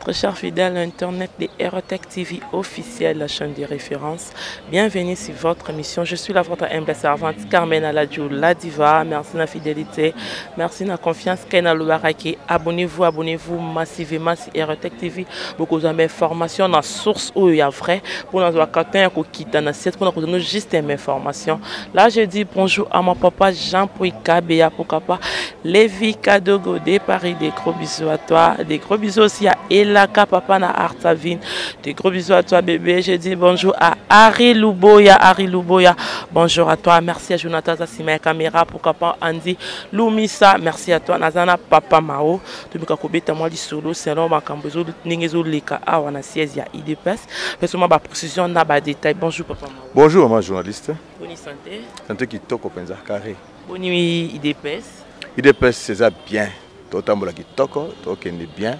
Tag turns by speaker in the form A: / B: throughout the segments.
A: Très chers fidèles internet de Erotech TV officielle, la chaîne de référence. Bienvenue sur votre émission. Je suis la votre humble servante Carmen Aladjou, la diva. Merci de la fidélité, merci de la confiance. Ken Aloubaraki, abonnez-vous, abonnez-vous massivement sur Erotech TV. Beaucoup d'informations dans la source où il y a vrai. Pour nous avoir kokita na siège pour nous juste une information. Là, je dis bonjour à mon papa Jean-Pouy Kabea, pourquoi pas Lévi Kadogo de Paris, des gros bisous à toi. Des gros bisous aussi à Elaka, papa na Artavine. Des gros bisous à toi, bébé. Je dis bonjour à Harry Luboya, Harry Luboya. Bonjour à toi. Merci à Jonathan Zassima caméra, pourquoi pas Andy Lumisa. Merci à toi, Nazana Papa Mao. Tomeka kobeta mwa lisolo selon makambo ndenge ezoleka awa na siège ya UDPS. Pesoma ba précision na ba détail. Bonjour papa Mao.
B: Bonjour maman journaliste.
A: Boni santé?
B: Santé kitoko penza carré.
A: Boni UDPS?
B: UDPS eza bien. Totambola kitoko, tokende bien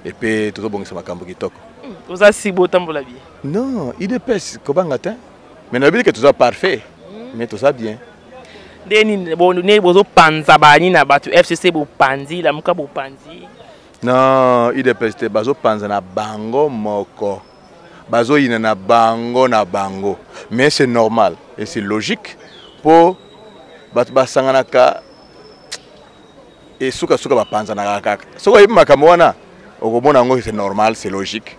B: et puis tozobongisa makambo kitoko.
A: Oza si botambola bien?
B: Non, UDPS kobanga te. Mais nayebi ke toza parfait, mais toza bien.
A: Nde nini ne bozopanza bani na bato FCC bopanzi lamuka bopanzi?
B: Non, UDPS te, bazopanza na bango moko. Bazoyina na bango na bango. Mais c'est normal et c'est logique po bato basanganaka et suka-suka bapanzanaka kaka. Soki oyebi makambo wana, okomona yango c'est normal, c'est logique.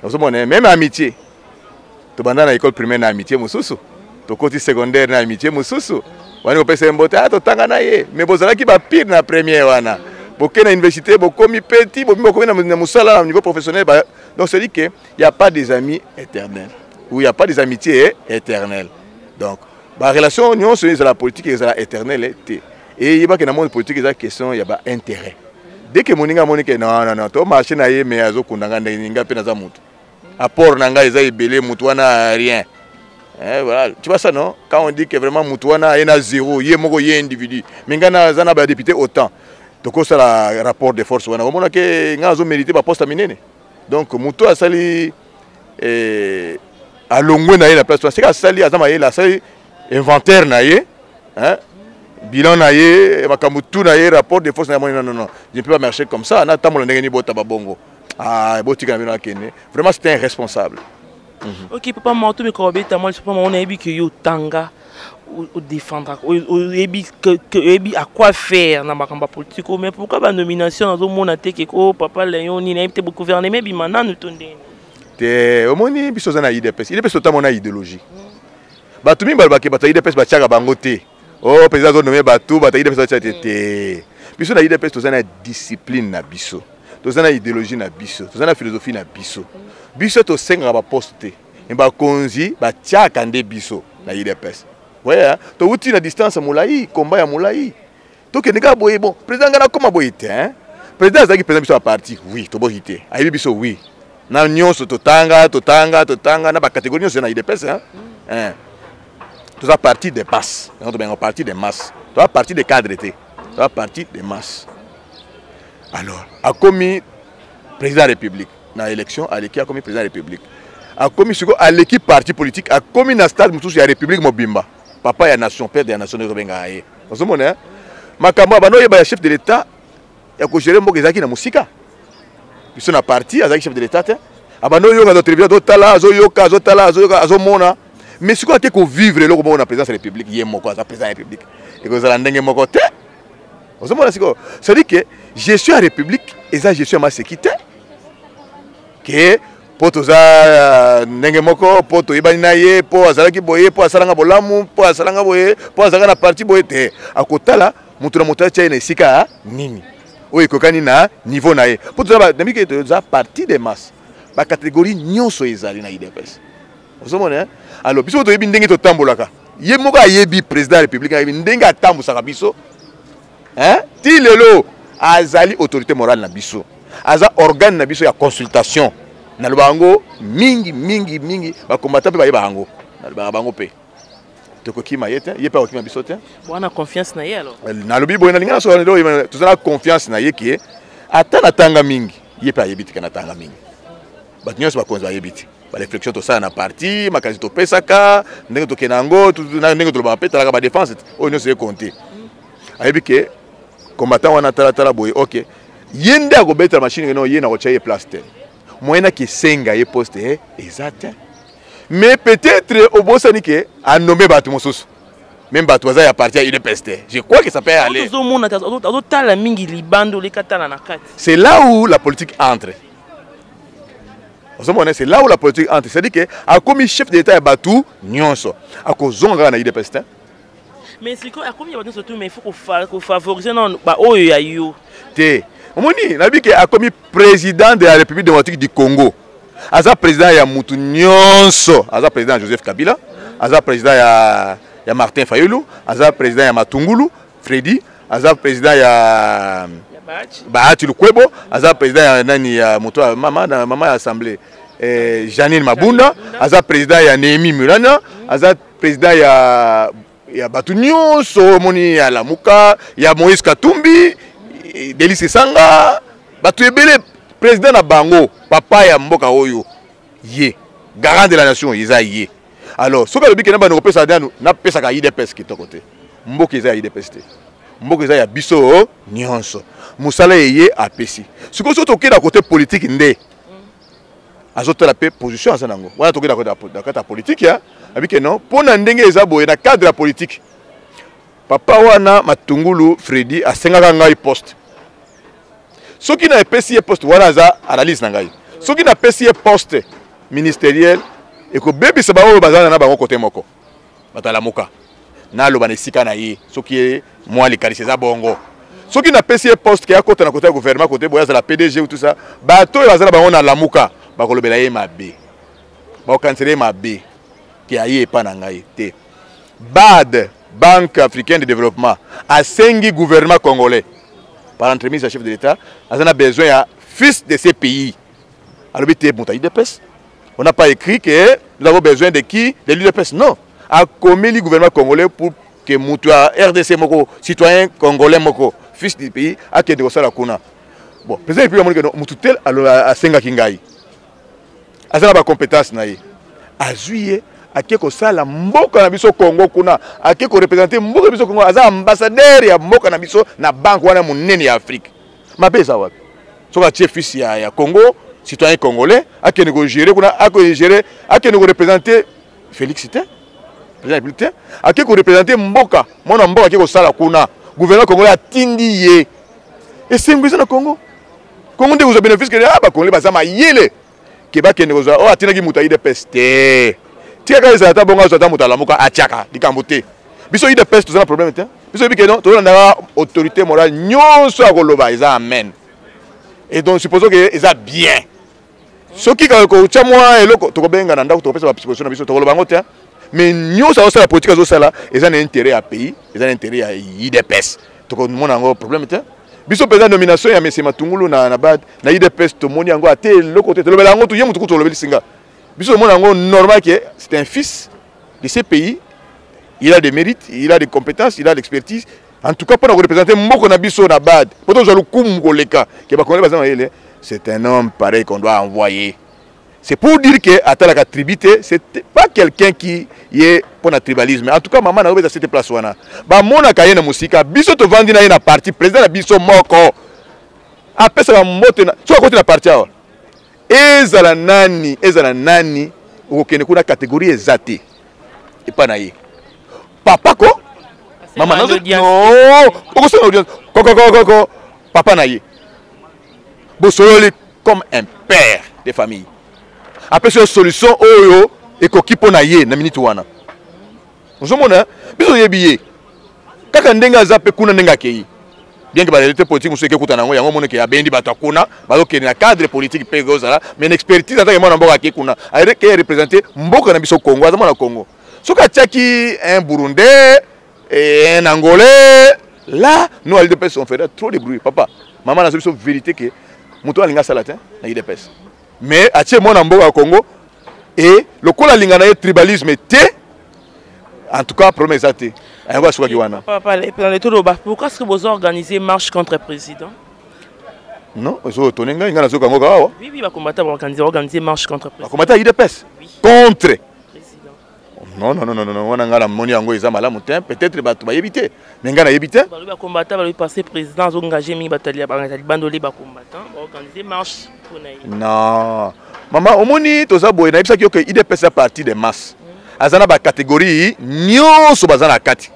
B: Ozomona même amitié. Tobanda na école primaire na amitié mosusu, tokoti secondaire na amitié mosusu. Wani kopesa ye mbote, ah, totanga na ye. Mais bozalaki ba pire na première wana. Boke na université, bokomi petit, bomi bokomi na mosala na niveau professionnel. Ba, donc c'est dit que y a pas des amis éternels ou y a pas des amitiés éternelles. Donc ba relation nyonso ezala politique ezala éternelle te. Et yebaki na monde politique eza question ya ba intérêt. Dès que moninga amoni ke non non non, to marché na ye mais azokunda nga ndenge nga pe naza mutu. Apport na nga eza ebele, mutu wana rien. Eh, voilà. Tu vois ça non? Quand on dit que vraiment mutu wana ye na zéro, ye moko ye individu. Mais nga na za na ba député autant. Tokosala rapport de force wana. Omona ke nga azo mériter ba poste minene. Donc mutu asali eh, alongwe na ye na place wana. Sika asali aza mayele, asali inventaire na ye, hein? Bilan na ye, makambo tout na ye, rapport de force na ye, non non non, je ne peux pas marcher comme ça. Na tambola ndenge ni bota ba bongo. Ah, botika na bino akende. Vraiment c'est un responsable.
A: Ok papa Mao, to meka obeta moi papa Mao, nayebi ke yo tanga o défendre, oyebi que oyebi à quoi faire na makambo ya politique, mais pourquoi ba nomination nazomona te ke ko papa Léon nini nayebi te gouvernement ebima nanu to ndenge?
B: Te, omoni biso oza na UDPS. UDPS totamona na idéologie. Bato mingi balobaka bato ya UDPS batiaka bango te. Oh, président azo nommer bato, bato ya UDPS batia te te. Biso na UDPS toza na discipline na biso. Toza na idéologie na biso, toza na philosophie na biso. Biso tosengaka ba poste te. Mais bakonzi batiaka nde biso na UDPS. Ouais, hein? Towuti na distance ya molai, combat ya molai. Tokende kaka boye, bon, président nga nakoma boye te, hein? Président azalaki président biso ya parti, oui, toboki te. Ayebi biso, oui. Na nyonso totanga, totanga, totanga, na ba catégorie nyonso na UDPS, hein? Hein? Toza parti de masse. Donc, tobenga parti de masse. Toza parti de cadre te. Toza parti de masse. Alors, akomi président de la République. Na élection, aleki akomi président de la République. Akomi siko aleki parti politique, akomi na stade mosusu ya République mobimba. Papa ya nation, père de la nation, tobenga ye. Ozomona, hein? Makambo ya bano oyeba ya chef de l'État ya ko gérer mboka ezalaki na mosika. Biso na parti azalaki chef de l'État te. Abando yoka na télévision, azotala, azoyoka, azotala, azoyoka, azomona. Mais sikoyo ake ko vivre eloko moko na présidence ya République, ye moko aza président ya République. Ekozala ndenge moko te. Ozomona sikoyo, c'est-à-dire que gestion ya République eza gestion ya maseki te. Ke po toza ndenge moko, po toyebani na ye, po azalaki boye, po asalanga bolamu, po asalanga boye, po azalaka na parti boye te. Akotala moto na moto atia ye na esika nini oyo ekokani na niveau na ye. Po toza ba, nayebi ke toza parti de masse, ba catégorie nyonso ezali na UDPS. Ozomona, hein? Alors biso toyebi ndenge totambolaka. Ye moko ayebi président ya République, ayebi ndenge atambusaka biso. Hein? Ti lelo azali autorité morale na biso. Aza organe na biso ya consultation. Naloba yango mingi mingi mingi, ba combattant pe bayeba yango. Nalobaka bango pe. Tokokima ye te, ye pe akokima biso te.
A: Wana confiance na ye alors?
B: Nalobi boye, nalinga nasoka lelo, toza na confiance na ye ke ata natanga mingi, ye pe ayebi te ke natanga mingi. Bato nyonso bakonzi bayebi te. Baréflexion tosala na parti, makanisi topesaka, ndenge tokende yango, ndenge tolobaka mpe talaka badéfense oyo nyonso ekonte. Ayebi ke combattant wana talatala boye, ok, ye nde akobetela machine no, ye na kotya ye place te, moyen akesenga ye poste eza te. Mais peut-être obosani ke anommer bato mosusu, même bato baza ya parti ya UDPS te. Je crois que ça peut aller.
A: Tozomona azotala mingi libanda, oleka tala na kati.
B: C'est là où la politique entre. Ozomona, c'est là où la politique entre, c'est à dire que akomi chef de l'État ya bato nyonso, akozonga kaka na UDPS te.
A: Mais sikoyo akomi ya bato nyonso tu, mais il faut kofavoriser nano baoyo ya yo.
B: Te, omoni, nayebi ke akomi président de la République démocratique du Congo, aza président ya mutu nyonso. Aza président ya Joseph Kabila, aza président ya Martin Fayulu, aza président ya Matungulu Fredi, aza président ya Bahati Lukwebo, aza président ya nani, ya moto ya mama na mama ya assemblée, Janine Mabunda, aza président ya Néhémie Mwilanya, aza président ya bato nyonso. Omoni, ya Lamuka, ya Moïse Katumbi, Delly Sesanga, bato ebele, président na bango, papa ya mboka oyo, ye garant de la nation eza ye. Alors soki alobi kende bando kopesa nanu, napesaka UDPS kitoko te. Mboka eza ya UDPS te, mboka eza ya biso nyonso. Mosala eye apesi. Sikoyo soki tokei na côté politique, nde azotala mpe position aza nango wana. Tokei na kati ya politique, ya abi ke non, mpo na ndenge eza boye na cadre ya politique, papa wana Matungulu Fredi asengaka ngai poste. Soki na epesi ye poste wana, aza analyse na ngai, soki napesi ye poste ministériel, ekobebisa baoyo bazala na bango kote moko, bato alamuka. Naloba na esika na ye, soki ye mwa likanisi eza bongo, soki napesi ye poste ke akota na kote ya gouvernement, kote boye, azala PDG ou tout ça, bato oyo baza na bango na Lamuka bakolobela ye mabe, bakokanisela ye mabe ke aye epa na ngai te. BAD, Banque africaine de développement, asengi gouvernement congolais par entremise ya chef de l'État, aza na besoin ya fils de ce pays. Alobi te moto ya UDPS. On n'a pas écrit que nous avons besoin de qui de l'UDPS, non. Akomeli gouvernement congolais pour que moto ya RDC moko, citoyen congolais moko, fils du pays, akende kosala kuna. Bon, président epuis amoni ke motu tel asengaki ngai, aza na bacompétence na ye, azwi ye, ake kosala mboka na biso Congo kuna, ake koreprésenter mboka na biso Congo, aza ambassadeur ya mboka na biso na banque wana monene ya Afrique. Mabe eza wapi soki atie fils ya Congo, citoyen congolais, akende kogérer kuna, akogérer, akende koreprésenter Félix te, président ya République te, ake koreprésenter mboka, mwana mboka ake kosala kuna, gouvernement congolais atindi ye. Esengo eza na Congo. Congo nde kozwa bénéfice ke ah, bacongolais baza mayele ke bakende kozwa oyo atindaki moto ya UDPS te. Tikaka ezala ata bongo, azwa ata moto alamuka, atiaka likambo te. Biso UDPS toza na problème te. Biso yebi ke non, tozolandaka autorité morale nyonso ya koloba eza amen. Et donc supposons ke eza bien, soki kotya mwa eloko, tokobenga na ndako, tokopesa basupposition na biso, tokoloba yango te. Mais nyonso azosala, politique azosala, eza na intérêt ya pays, eza na intérêt ya UDPS, tokomona yango problème te. Biso mpenza, nomination ya monsieur Matungulu na BAD, na UDPS tomoni yango ate eloko te. Tolobela yango, ye motu kutu tolobeli singa. Biso tomoni yango normal ke c'est un fils de ce pays, il a des mérites, il a des compétences, il a l'expertise, en tout cas mpona koreprésenter mboka na biso na BAD, po tozwa lokumu koleka ke bakongolais baza mayele. C'est un homme pareil qu'on doit envoyer. C'est pour dire que atalaka tribu te, c'est pas quelqu'un qui ye mpona tribalisme. En tout cas, mama na obeza cette place wana, bamonaka ye na mosika. Biso tovandi na ye na parti, président na biso moko apesaka mbote. Soki akoti na parti awa, ezala nani, ezala nani, okokende kuna, catégorie eza te epa na ye. Papa ko mama, okosala audience kokokokoko, papa na ye, bosololi comme un père de famille, apesi yo solution oyo ekoki mpo na ye na minute wana. Ozomona, biso oyebi ye kaka ndenge aza mpe kuna ndenge akei, bien que baréalité politique mosusu ekekutana yango. Yango omoneke abendi bato akuna, bazokende na cadre politique mpe ekozala, mais na expertise azaki mwana mboka, ake kuna ake représenter mboka na biso Congo, aza mwana Congo. Soki atiaki un Burundais et un Angolais là, nous à l'UDPS, on ferait trop de bruit. Papa, mama na biso, vérité ke moto alinga asala te na UDPS, mais atie mwana mboka ya Congo et lokola alinga na ye tribalisme te. En tout cas, problème eza te, yango asukaki wana.
A: Pourquoi est-ce que vous organisez marche contre président?
B: Non, ozo tone ngai, ngai nazoka ngo awa.
A: Oui, ba combattant ba organiser organiser marche contre
B: président. Ba combattant UDPS contre président. Non, non, non, non, non, wana ngai namoni yango eza malamu te. Peut-être bato bayebi te, mais ngai nayebi te.
A: Balobi ba combattant balobi passer président azo engager mingi bato ya ba libanda ba combattant ba organiser marche pona ye.
B: Non. Mama, omoni toza boye nayebisaki yo ke UDPS ya parti de masse. Aza na ba catégorie nyonso baza na kati.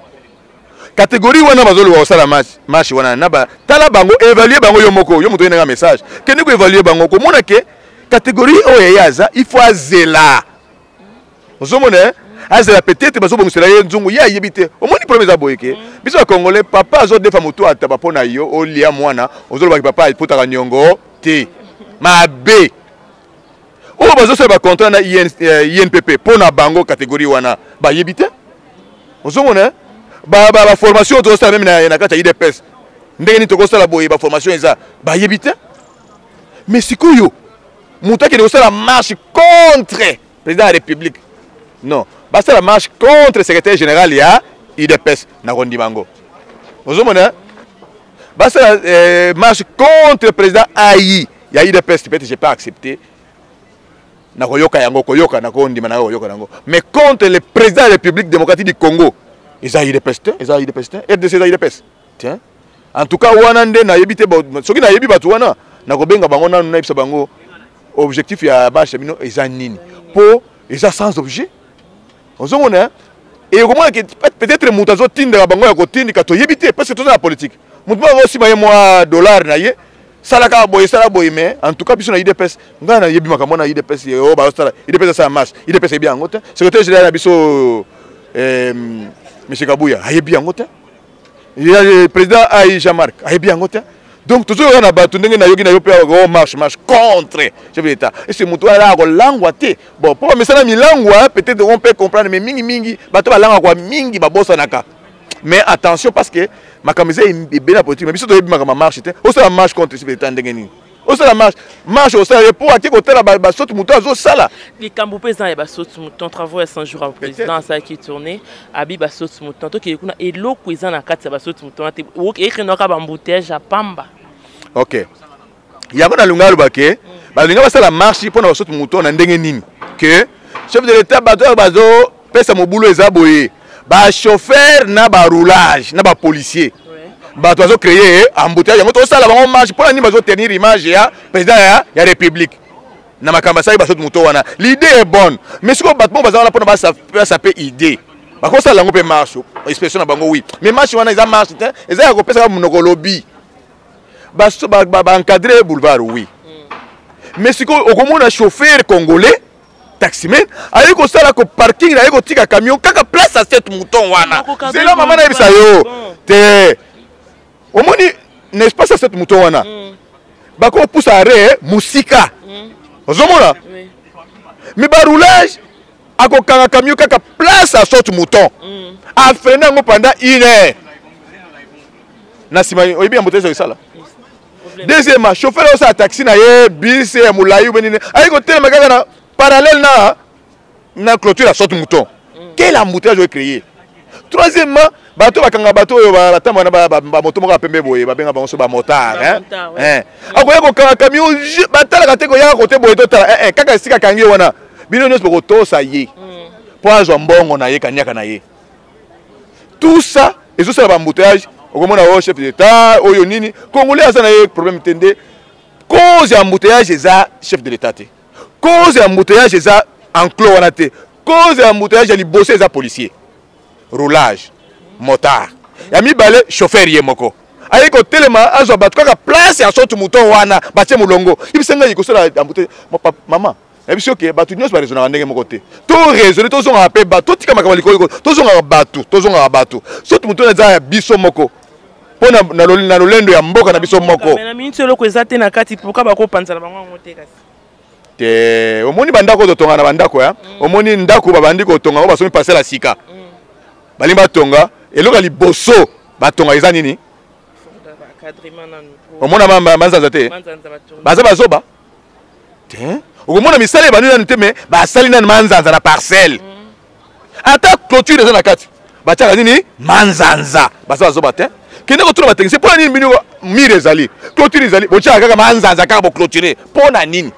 B: Catégorie wana bazoloba kosala marche, marche wana na ba tala bango, évaluer bango yo moko, yo moto oyendaka message. Kende ko évaluer bango, komona ke catégorie oyo ye aza, il faut azela. Ozomona eh? Azela peut-être bazobongisela ye nzungu, ye ayebi te. Omoni problème eza boye ke biso ba Congolais, papa azodefa motu ataba mpo na yo, olia mwana, ozolobaki papa epotaka niongo te. Mabe. Oyo bazosala ba contrat na INPP mpo na bango catégorie wana bayebi te. Ozomona eh? Ba formation oyo tozosala meme na kati ya UDPS, ndenge nini tokosala boye, ba formation eza bayebi te. Mais sikoyo moto akende kosala marche contre président ya République, non, basala marche contre secrétaire général ya UDPS, nakondima yango. Ozomona eh? Basala marche contre président AI ya UDPS, peut-être j'ai pas accepté. Nakoyoka yango, koyoka, nakondima na koyoka yango. Mais contre le président de la République démocratique du Congo, eza UDPS te, eza UDPS te, RDC eza UDPS. Tiens. En tout cas wana nde nayebi te, soki nayebi bato wana, nakobenga bango nanu, nayebisa bango objectif ya marche bino eza nini, po eza sans objet. Ozomona, hein? Et comment que peut-être moto azotindaka bango ya kotindika, toyebi te, parce que toza na politique. Moto moko akosima ye mwa dollar na ye, sala kaka boye, sala boye, mais en tout cas biso na UDPS, ngai nayebi makambo na UDPS, oyo bazosala, UDPS asala marche, UDPS ayebi yango te. Secrétaire général na biso, monsieur Kabuya ayebi yango te. Ya président AI Jean-Marc ayebi yango te. Donc tozoyoka na bato ndenge nayoki na yo mpe awa, oh, marche, marche contre chef de l'État. Et ce moto wana akolangwa te. Bon, mpo bamesana milangwa, peut-être on peut comprendre, mais mingi mingi bato balangwa mingi babosanaka. Mais attention, parce que makambo eza ebele na politique, mais biso toyebi makambo ya marche te. Osala marche contre chef de l'État ndenge nini? Osala marche, marche osala ye mpo ake kotala basaute moto azosala.
A: Likambo mpe eza ya basaute mouton, travaux ya 100 jours ya président asalaki tournée, abi basaute mouton, tokende kuna, eloko eza na kati ya basaute mouton te, ekendaka ba embouteillage ya pamba.
B: Ok. Yango nalinga aloba ke balinga basala marche mpo na basaute mouton na ndenge nini? Ke chef de l'État, bato oyo bazopesa mobulu eza boye, ba chauffeur na ba roulage na ba policier, bato bazo créer embouteillage, yango tosala bango marche mpo na nini? Bazo tenir image ya président ya République na makambo asali basaute mouton wana. L'idée est bonne, mais sikoyo bato moko baza wana mpona basape idée, bakosala yango mpe marche, expression na bango, oui, mais marche wana eza marche te, eza ya kopesaka monoko lobi. Baencadre boulevard, oui, mais sikoyo okomona chauffeur congolais taximan aye kosala ko parking, aye kotika camion kaka place ya saute mouton wana. Zela mama, nayebisa yo te, omoni na espace ya saute mouton wana, bakopusa arrêt mosika, ozomona, mais baroulage akokanga camion kaka place ya saute mouton, afreine yango pendant une heure, na nsima oyebi embouteillage esala. Deuxièmement, chauffeur osala taxi na ye, bus ya molai ube nini, ayi kotelema kaka na parallèle na clôture ya saute mouton, quel embouteillage oyo créé. Troisièmement, bato bakanga bato oyo batambola na bamoto moko ya pembe boye, babenga bango so bamotard, akoya kokanga camion, batalaka te koyaka kote boye, totala kaka esika akangi ye wana, bino nyonso bokotosa ye mpo azwa mbongo na ye, kaniaka na ye. Tout ça ezosala baembouteillage. Okomona oyo chef d'État oyo nini, Congolais aza na ye problème te. Nde cause ya embouteillage eza chef de l'État te, cause ya embouteillage eza enclos wana te, cause ya embouteillage ya liboso eza policier, roulage, motard, ya mibale chauffeur ye moko aye kotelema azwa bato kaka place ya saute mouton wana, batie molongo. Yebisa ngai kosala embouteillage, mama, nayebi soki bato nyonso baraisonnaka ndenge moko te. To raisonne, tozongaka mpe bato, totika makambo likolo likolo, tozongaka bato, tozongaka bato. Saute mouton eza ya biso moko mpo na lolendo ya mboka na biso moko.
A: Na miniti eloko eza te na kati, pourquoi bakopanzana bango yango te kasi?
B: Te, omoni bandako oyo totonga na bandako ya, omoni ndako babandi kotonga ngo, basomi parcelle ya sika, balingi batonga, eloko ya liboso batonga eza nini? Omona manzanza te, baza bazoba te. Okomona misala ebandi nanu te, mais basali nanu manzanza na parcelle, ata clôture eza na kati, batiaka nini? Manzanza. Baza bazoba te. Kende kotuna batechnicien mpo na nini bino mur ezali, clôture ezali, botyaka kaka manzanza kaka boclôture mpo na nini?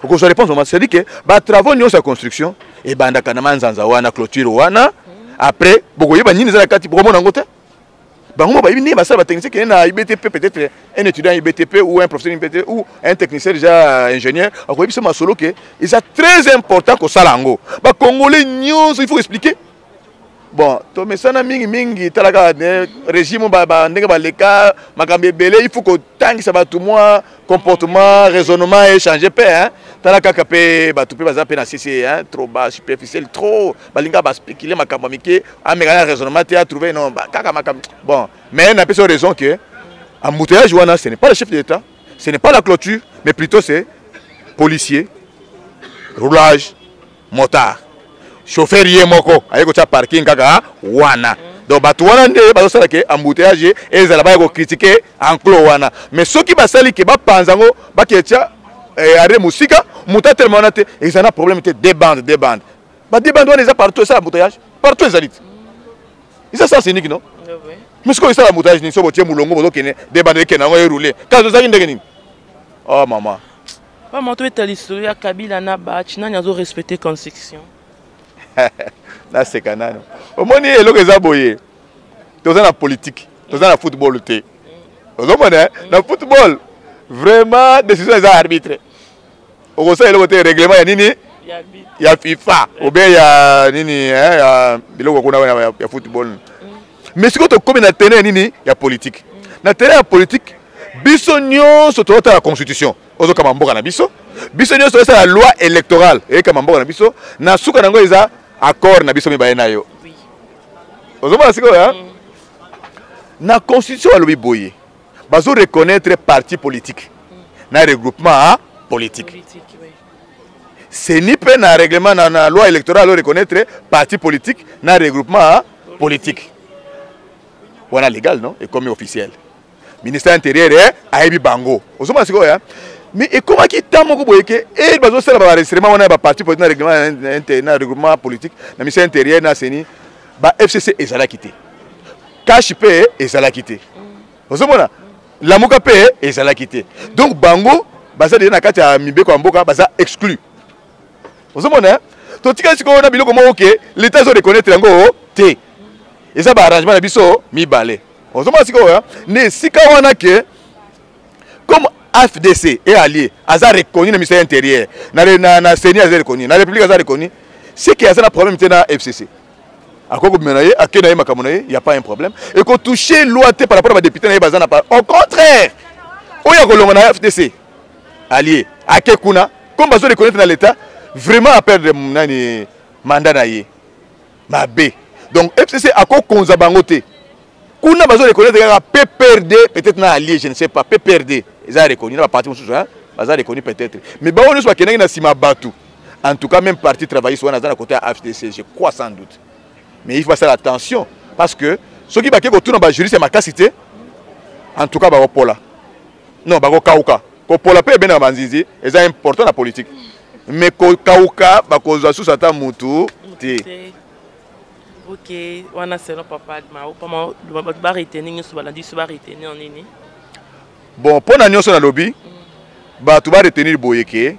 B: Okozwa réponse mama. C'est-à-dire que batravaux nyonso ya construction ebandaka na manzanza wana, clôture wana. Après bokoyeba nini eza na kati, bokomona yango te. Bango mo bayebi ndenge basala batechnicien. Kende na IBTP, peut-être un étudiant IBTP ou un professeur IBTP ou un technicien déjà ingénieur akoyebi biso masolo ke eza très important kosala yango. Bacongolais nyonso, il faut expliquer. Bon, tomesana mingimingi, tala kaka régime ndenge baleka makambo ebele. Il faut kotangisa bato mwa comportement, raisonnement échange mpe, hein. Tala kaka mpe bato mpe baza mpe na sese, hein, trop bas, superficiel trop, balinga baspéculer makambo ya mike, ameka na raisonnement te, atrouve non kaka makambo. Bon, mais napesi yo raison ke embouteillage wana, ce n'est pas le chef de l'État, ce n'est pas la clôture, mais plutôt c'est policier, roulage, motard, chauffeur ye moko aye kotia parking kaka wana. Donc bato wana nde bazosala ke embouteillage ezala, baya kocritiquer enclos wana. Mais soki basali ke bapanza yango, baketia arrêt mosika, moto atelema wana te, eza na problème te. Deux bandes, deux bandes, ba deux bandes wana eza partout, esala embouteillage partout, ezali te, eza sens unique, non? Mais sikoyo esala embouteillage nini? So botie molongo, bozokende, deux bandes ekende yango, eroule kasi ozalaki ndenge nini? Oh mama.
A: Pama, tobeta lisolo ya Kabila na Bachi. Nani azorespecte constitution?
B: Naseka nano. Omoni, eloko eza boye, toza na politique, toza na football te. Ozomona, na football vraiment décision eza arbitre, okosala eloko te. Règlement ya nini, ya FIFA ou bien ya nini, ya biloko kuna ya football. Mais sikoyo tokomi na terrain ya nini, ya politique. Na terrain ya politique, biso nyonso tozotala constitution ozokama mboka na biso. Biso nyonso tozosala loi électorale eyekama mboka na biso. Na suka nango eza accord na biso mibale na yo. Ozomona sikoyo, na constitution balobi boye, bazo reconnaître parti politique na regroupement politique. CENI mpe na règlement na loi électorale reconnaître parti politique na regroupement politique wana légal, non, ekomi officiel. Ministère intérieur ayebi bango. Ozomona sikoyo, mais ekomaki ntan moko boye ke e bazosala baenregistrement wana ya baparti politique na règlement, na regroupement politique, na ministère intérieur, na CENI, ba FCC ezalaki te, CACH mpe ezalaki te, ozomona, Lamuka mpe ezalaki te. Donc bango baza deja na kati ya mibeko ya mboka, baza exclu. Ozomona, totikali sikoyo na biloko moko ke l'État azo reconnaître yango te, eza baarrangement na biso mibale. Ozomona sikoyo nde esika wana ke comme AFDC et allié aza reconnu na ministère intérieur, na CENI aza reconnu, na République aza reconnu, c'est que aza na problème te na FCC. Akoki kobima na ye, ake na ye makambo na ye, y a pas un problème, ekotouche loi te par rapport à badéputé na ye baza na. Au contraire, oyo akolonga na FDC allié ake kuna, comme bazo reconnaître na l'État, vraiment aperdre nani, mandat na ye mabe. Donc FCC akokonza bango te kuna, bazo reconnaître kaka PPRD peut-être na allié, je ne sais pas. PPRD eza reconnu na baparti mosusu, baza reconnu peut-être, mais bango nyonso bakendaki na nsima bato. En tout cas, même parti travailliste wana aza na côté ya AFDC, je crois, sans doute. Mais il faut faire attention, parce que soki bakei kotuna bajuriste ya makasi te, en tout cas bakopola, non, bakokauka. Kopola mpe ebendaka banzinzi, eza important na politique, mais kokauka, bakozwa susu ata mutu te.
A: Ok, wana selon papa Mao. Pama, bato baretenir nyonso balandi biso, baretenir nini?
B: Bon, mpo na nyonso nalobi, bato baretenir boye ke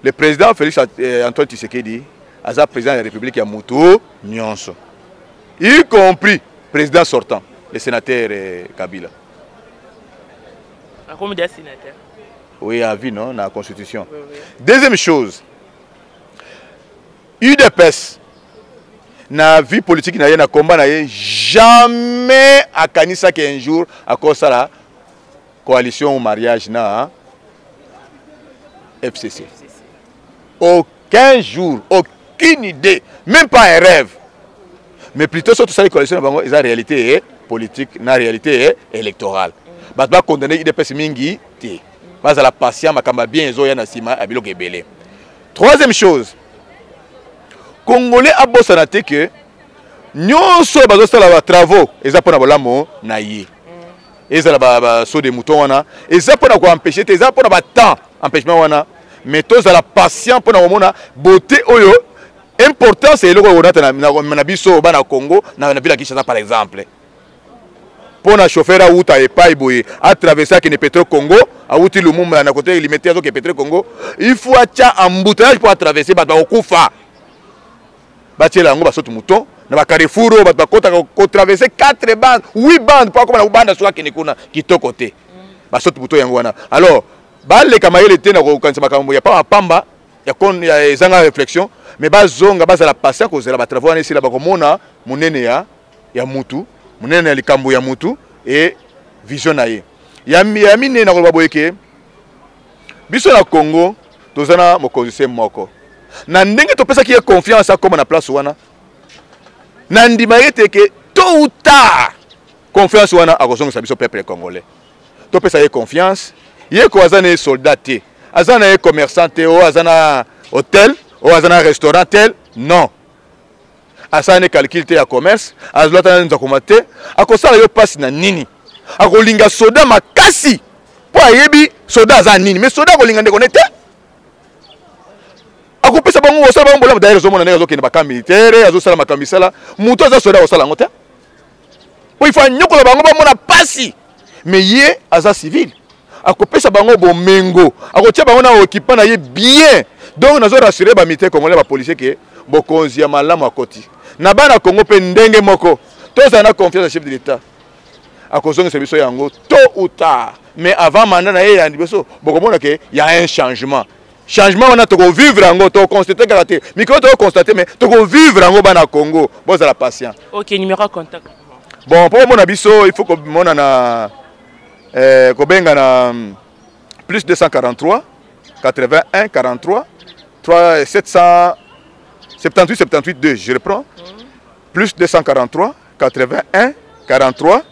B: le président Félix Antoine Tshisekedi aza président ya République ya motu nyonso, y compris président sortant, le sénateur Kabila.
A: Akomi déjà sénateur?
B: Oui, à vie, non, na constitution. Oui. Deuxième chose, UDPS na vie politique na ye, na combat na ye, jamais akanisaki un jour akosala coalition ou mariage na FCC. Aucun jour, aucune idée, même pas un rêve. Mais plutôt soki tosali coalition na bango, eza réalité politique na réalité électorale. Bato bakondane UDPS mingi te, bazala patient, makambo ya bien ezoya na nsima ya biloko ebele. Troisième chose, Congolais abosana te ke nyonso oyo bazosala batravaux eza mpona bolamu na ye. Ezala basaut de mouton wana, eza mpona koempêche te, eza mpona batemps empêchement wana, mais tozala patient mpona komona beauté oyo. Importance ya eloko oyo na, na, na biso bana Congo na, na ville ya Kinshasa par exemple. Mpo na chauffeur awuta epai boye atraverse akende Petro Congo, awuti Lumumba na kote Limete azoke Petro Congo, il faut atya embouteillage mpo atraverse, bato bakokufa. Batiela yango basotu mouton na bacarrefour oyo bato bakotaka kotraverse 4 bande 8 bande mpo akoma na kobanda soki akende kuna kitoko te. Basotu mouton yango wana. Alors baleka mayele te na kokanisa makambo ya pamba pamba ya kon ya ezanga réflexion, mais bazonga bazala patient kozela ba travaux wana esila, bakomona monene ya ya mutu, monene ya likambo ya mutu et vision na ye. Ya, ya mine na koloba boye ke biso na Congo toza na mokonzi se moko, na ndenge topesaki ye confiance akoma na place wana, na ndima ye te ke tôt ou tard confiance wana akozongisa biso peuple congolais. Topesa ye confiance, ye ko aza na ye soldat te, aza na ye commerçant te, oyo aza na hôtel, oyo aza na restaurant tel, non, asala ne calcul te ya commerce, azolata na nzakoma te, akosala yo mpasi na nini? Akolinga soda makasi mpo ayebi soda aza nini, mais soda akolinga ndeko ne te, akopesa bango kosala bango bolamu. D'ailleurs ozomona ndenge azokende bacamp militaire, azosala makambo misala, moto aza soda akosala yango te, po il faut anyokola bango bamona pasi. Mais ye aza civil, akopesa bango bomengo, akotia bango na okipa na ye bien. Donc nazo rassurer ba militaire congolais, ba policier ke bokonzi ya malamu akoti na bana Congo mpe ndenge moko tozala na confiance ya chef de l'État, akozongisa biso yango tôt ou tard. Mais avant mandat na ye ya liboso, bokomona ke ya un changement. Changement wana tokovivre yango, tokonstate kaka te mikolo, tokonstate mais tokovivre yango. Bana Congo, bozala patient.
A: Ok, numéro ya contact?
B: Bon, mpo komona biso, il faut komona na kobenga na plus 243 81 43 3 778 78 2. Je reprends: plus 243 81 43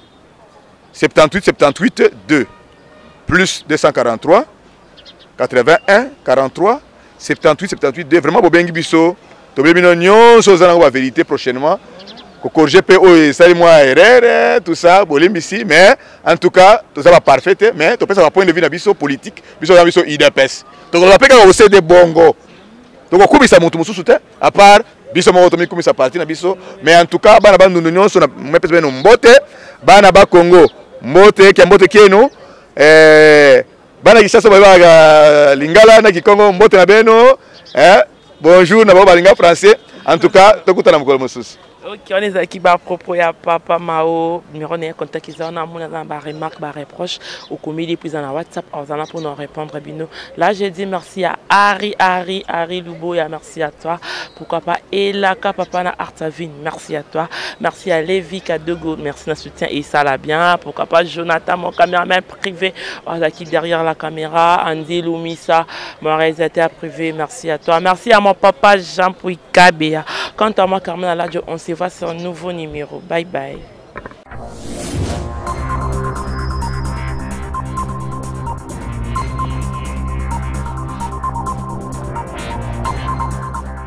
B: 78 78 2, plus 243 81 43 78 78 2. Vraiment, bobengi biso, tobebi bino nyonso oza nango bavérité. Prochainement kocorriger mpe oyo esali mwa erreur, tout ça, bolimbisi. Mais en tout cas toza baparfait te, mais topesa bapoint de vue na biso politique. Biso oza biso UDPS, tokoloba mpe kaka osede bongo, tokokumisa motu mosusu te à part biso moko, tomikumisa parti na biso. Mais en tout cas, bana Bandundu nyonso, mepesa bino mbote. Bana Bakongo, mbote kia mbote kienu. Bana Kinshasa bayebaka lingala na kikongo, mbote na beno. Bonjour na bango balinga français. En tout cas, tokutana mokolo mosusu.
A: Ok, wana ezalaki bapropos ya papa Mao. Numéro na ye contact eza wana. Amoni aza na baremarque, bareproche, okomeli epuis eza na WhatsApp, azala mpona répondre bino. Là, j'ai dit merci à Harry, Harry, Harry Luboya, merci à toi. Pourquoi pas Elaka papa na Artavine, merci à toi. Merci à Lévi Kadogo, merci na soutien et ça l'a bien. Pourquoi pas Jonathan, mon caméraman privé, azalaki derrière la caméra. Andy Lumisa, mon réalisateur privé, merci à toi. Merci à mon papa Jean Pouy Kabea. Quant à moi, Carmen Aladio, on se voit sur un nouveau numéro. Bye bye.